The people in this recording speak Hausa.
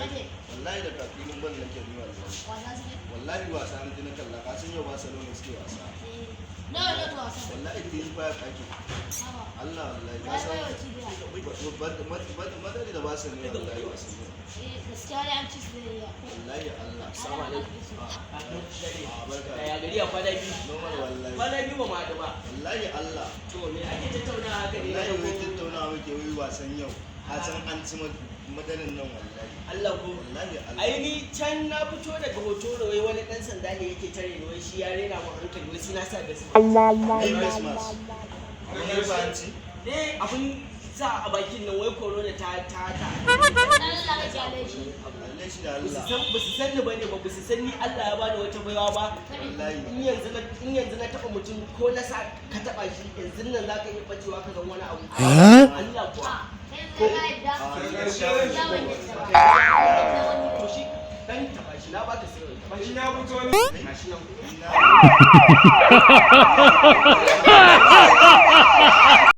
Wallahi. Wallahi da kafinin ban nake ni wallahi. Wasa suke? Wallahi wasa na ji na kalla, ka san yau Barcelona suke wasa. Eh. Nawa ne to wasan? Wallahi 3-5 ake. Haba. Allah, wallahi ka Wai san wai wace biya? Madrid da Barca ne wallahi wasan yau. Eh, gaskiya dai an ci su da yawa. Wallahi Allah. Assalamu alaikum. Ah, barka. Ya gari, a kwana biyu? Normal wallahi. Kwana biyu ba mu haɗu ba. Wallahi Allah. To, me ake tattaunawa haka ne? Wallahi wai tattaunawa muke wai wasan yau. Ka san an ci Madarin nan wallahi. Allah ko? Wallahi Allah. Ai ni can na fito daga Hotoro, wai wani dan sanda ne yake tare ni, wai shi ya rena mu hankali, wai sai na sa face mask. Me face mask? Abun rufe hanci? Eh, abun sa a bakin nan, wai corona ta Allah, ka kyale shi. Kalle shi da Ba su Allah. san, ba su san ni bane ba, ba su san ni Allah ya bani wata baiwa ba. Wallahi. In yanzu na taba mutum ko na sa ka taba shi, yanzu nan zaka iya bacewa ka zan wani abu. Allah kuwa. Kai yanzu ka yadda? Ah, ni gaskiya ban Ya ban shiga yadda ba. ba. To shi dan taba shi, na baka sirri, taba shi. In ya fito ne. Gashi nan. Ina